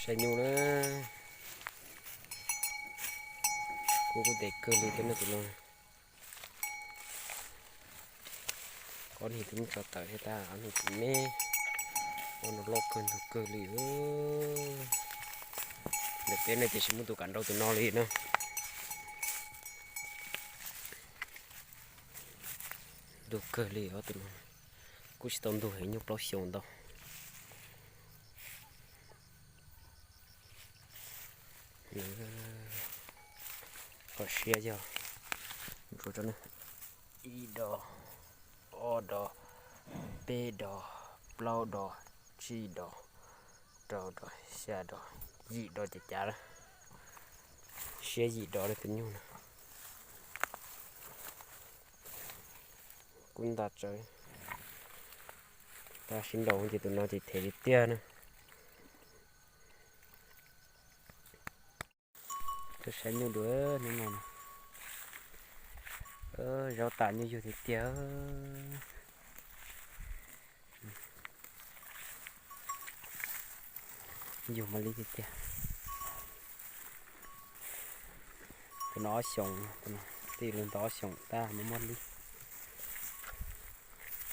Nyuj na, kub kuj ntev kawg li thiab no tus no. Ob hlis twb muab tso tawm thiab tab ob hlis twb me. Ob no loj kawg ntug kawg li. Ntawm peb no ces tsis muaj tus kam nrau tus no li na. Ntug kawg li ob tus no. Kuj tsis tau ntug heev, nyuj plaub xyoos ntau. Qhov siab yog ib dos, ob dos, peb dos, plaub dos, tsib dos, rau dos, xya dos, yim dos ces cav lawm. Siab yim dos li tus nyuj no. Kuj nta tsawv. Tab sis nraus ces tus no ces them li tiag na. Tuaj saib nyuj dua hnub no. Zaub tas nyuj yug tiag tiag. Yug mas li tiag tiag. Tus no ob xyoos, tus no twb yog li ntau ob xyoos tab muaj muaj li.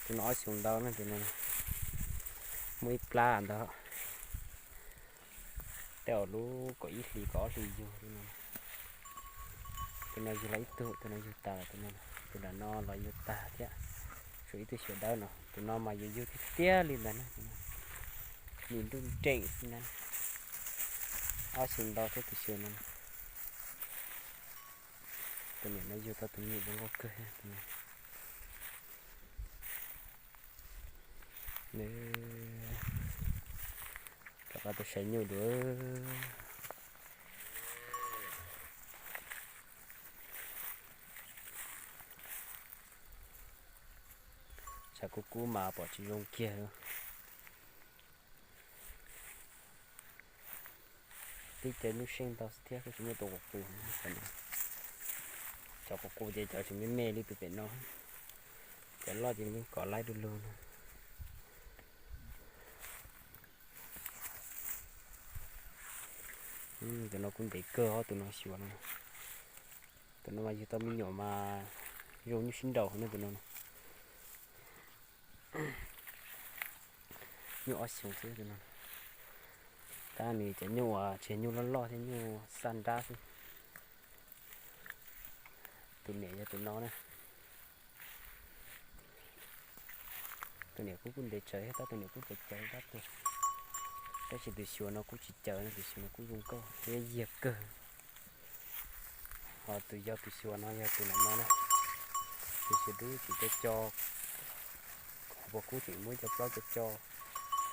Tus no ob xyoos ntau na, tus no muaj ib plab ntau. Tej zaum lub kaum ib hlis kaum ob hlis yug. Tus no yug los ib tug, tus no yug tas, tus no, tus nram no los yug tag thiab. Tshuav ib tug xyuas dawb no, tus no mas yuav yug tiag tiag li ntawd na. Nim nruj nreem xwb na. Ob xyoos ntau thiab tus xyuas no. Tus niam no yug tau tus nyuj zoo nkauj kawg. Rov qab tuaj saib nyuj dua. Tshav kub kub mas pom tsis zoo kiag. Tib cov nyuj seej ntau thiab kuj tsis muaj tus quas qus. Cov quas qus ces cov tsis me me li tus pem no. Cov loj ces yeej kov laib du lug no. Tus no kuj ntev kawg os, tus no xyuas no. Tus no mas yug tau me nyuam mas zoo nyuj sib nraus no tus no. Nyuj ob xyoos xwb tus no. Tab nws cov nyuj uas tsis nyuj loj loj thiab, nyuj xaj nrab xwb. Tus niam yog tus no na. Tus niam kuj kuj ntev tsawv thiab, tab tus niam kuj caws caws tab tus. Tab sis tus xyuas no kuj tsis caws no, tus xyuas no kuj zoo nkauj thiab yiag kawg. Ho tus yog tus xyuas no yog tus nram no na. Tus xyuas dub tseem co co, hauv paus kub tseem muaj ib co plaub co co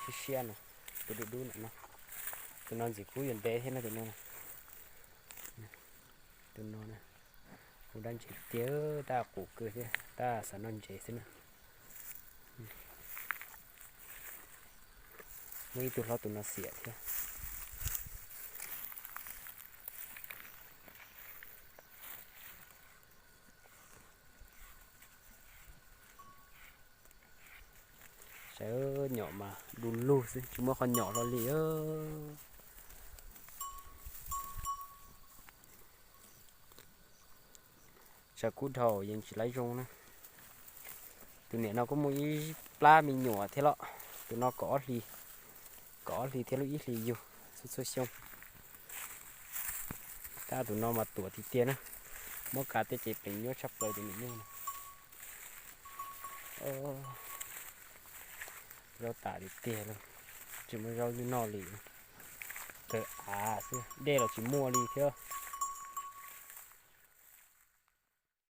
siab siab no. Tus dub dub nram no, tus no ntxim kub yuav ntev thiab no tus no. Tus no na, hu dab ntsev tiag, tab qus kawg thiab, tab xav noj ntsev xwb na. Muaj ib tug hlob tus no xiam thiab. Saib nyom mas du lug xwb, tsis muaj qhov nyom hlo li. Tshav kub dhau yeej tsis laib zoo na. Tus niam no kuj muaj ib plab me nyuam thiab los, tus no kaum ob hlis, kaum ob hlis thiab lub ib hlis yug txhua txhua xyoo. Tab tus no mas tuam tiag tiag na, muab kav tej ces pleev nyuaj tshaj plaws tus niam nyuj no. Zaub tas tiag tiag li, tsis muaj zaub noj li. Kawg av xwb, dej los tsis muaj li thiab.